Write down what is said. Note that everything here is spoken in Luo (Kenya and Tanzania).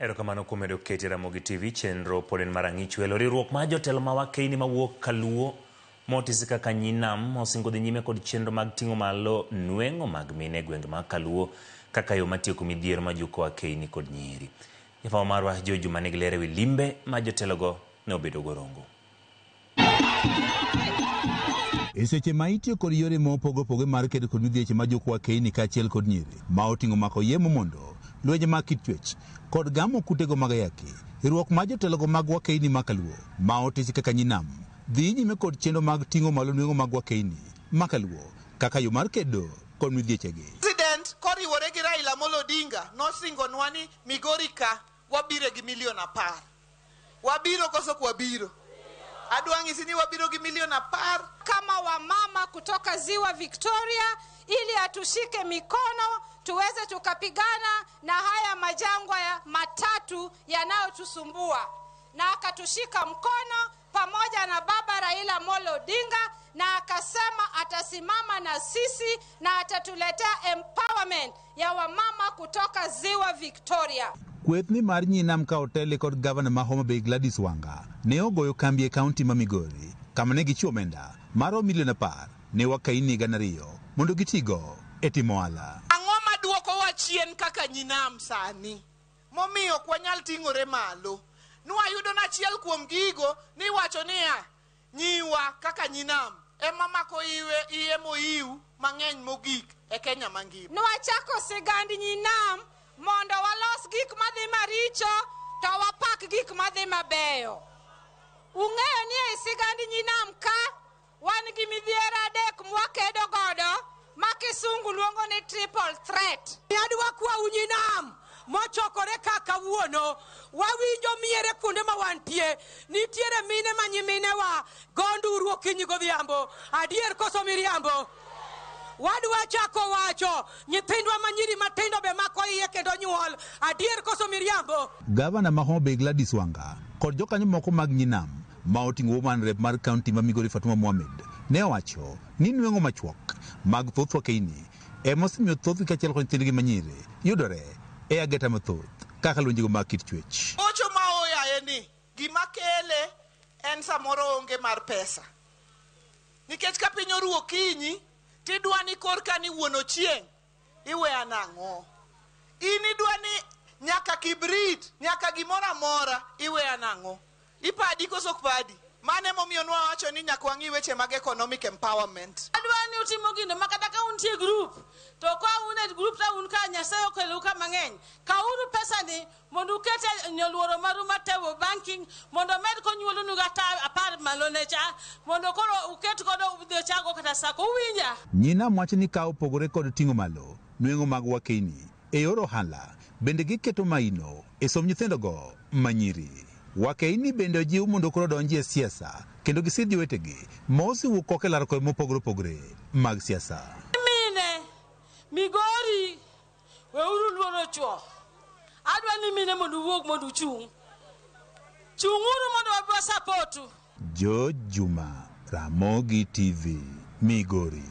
Erokamano kuom medo keti Ramogi TV, chenro pod en mar ang'ich welo. Riwruok mar jotelo ma wakeini mawuok Kaluo motisi kaka Nyinam osingo dhi nyime kod chenro mag ting'o malo nweng'o mag mine e gwenge mag Kaluo kaka yo matieko midhiero majuko wakeini kod nyiri. Jafwambo marwa Joe Juma nigi ler ewi limbe ma jotelogo ne obedo gorongo. E seche ma itiyo kod yore ma opogore opogore mar kedo kod midhieche ma juko wakeini kaachiel kod nyiri ma oting'o mako yemo mondo lwenje mag kit chwech kod gamo kutego mag ayaki, riwruok mar jotelogo mag wakeini ma Kaluo ma otisi kaka Nyinam dhi nyime kod chenro mag ting'o malo nweng'o mag wakeini ma Kaluo kaka yo mar kedo kod midhiechegi. President koriwore gi Raila Amolo Odinga nosingonwa ni Migori ka wabire gi milion 10. Wabiro koso ok wabiro? Adwa ng'isi ni wabiro gi milion 10. Kama wamama kutoka Ziwa Victoria ili atushike mikono tuweze tukapigana na haya majangwa ya matatu yanayotusumbua, na akatushika mkono pamoja na baba Raila Amolo Odinga, na akasema atasimama na sisi na atatuletea empowerment ya wamama kutoka Ziwa Victoria. Kwethni mar Nyinam ka oteli kod gavana ma Homa Bay Gladys Wanga ne ogoyo kambi e kaunti ma Migori kama ne gichiwo omenda maromo milion 10 ne wakaini 200 mondo gitigo e timo ohala. Ang'o maduokowa chien kaka Nyinam sani momiyo ok wanyal ting'ore malo? Nwayudo ni achiel kuom gigo niwacho niya, nyiwa kaka Nyinam ema mako iye moyiw mang'eny mogik e Kenya mangima. Nwachako sigand Nyinam mondo walos gik madhi maricho to wapak gik madhi mabeyo. Ung'eyo ni ei sigand Nyinam ka wan gi midhiero 3 mwakedo godo ma kisungu luongo ni triple threat. Adwa kwau Nyinam mochokore ka kawuono, wawinjo miere kuonde ma wantie, nitiere mine ma nyiminewa go nduru okinyi godhiambo, adier koso miriambo? Wadwa chako wacho nyithindwa ma nyiri matindo be mako iye kendo nyuol, adier koso miriambo? Gavana ma Homa Bay Gladys Wanga kod jokanyo moko mag Nyinam ma oting'o woman rep mar kaunti ma Migori Fatuma Mohamed ne owacho ni nweng'o machuok mag thoth wakeini ema osemiyo thothgi kaachiel kod nyithindgi manyiri yudore e ageta mathoth kaka lwenjego mag kit chwech. Gocho ma oyaye ni gima kele en samoro onge mar pesa. Nikech ka piny oru okinyi tidwa ni korka ni wuon ochieng' iweya nang'o? In idwa ni nyaka kibrit, nyaka gimoro amora iweya nang'o? Ipadi koso ok padi? Mano emomiyo nwawacho ni nyaka wang'i weche mag economic empowerment. Adwa ni utimo gino ma kata ka untie group, to ka un e group ta un ka Nyasaye okelou ka mang'eny, kawuru pesa ni mondo uket e nyoluoro maru mar table banking mondo omed konyuolonu kata 10 malo ne cha, mondo koro uket godo udhi uchago kata sako. Uwinja? Nyinam wacho ni ka opogore kod ting'o malo nweng'o mag wakeini e yor ohala, bende giketo maino e somb nyithindogo manyiri. Wakeini bende ojiw mondo koro odonji e siasa kendo gisidh jowetegi ma osewuok oko e laro kwe mopogore opogore mag siasa. Mine, Migori, weuru luoro chwo. Adwa ni mine mondo uwuog mondo uchung'. Chung'uru mondo wabi wasapotu. George Juma, Ramogi TV, Migori.